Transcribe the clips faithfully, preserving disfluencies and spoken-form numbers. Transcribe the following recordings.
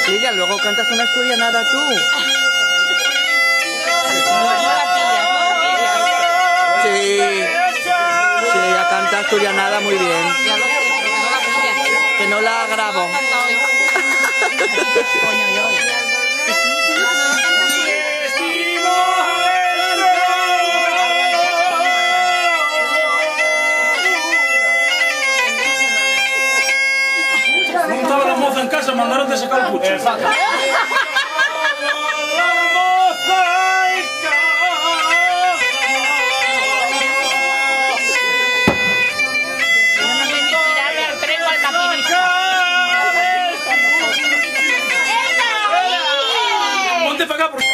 Mira, luego cantas una asturianada tú. Sí, sí, ella canta asturianada muy bien. Que no la grabo. Nun taba la moza en casa, mandaron de sacar el pucho. Exacto. Ponte pa acá, porque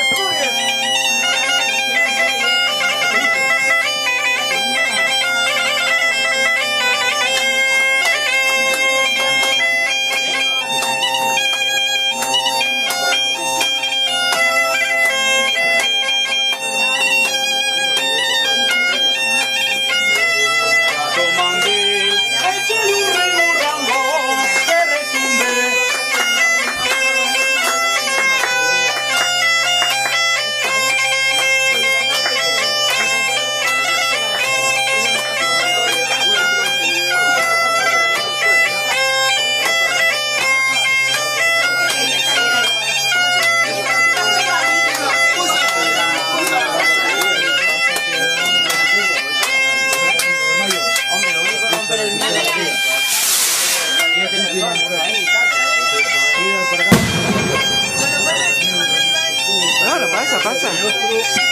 Claro, pasa, pasa.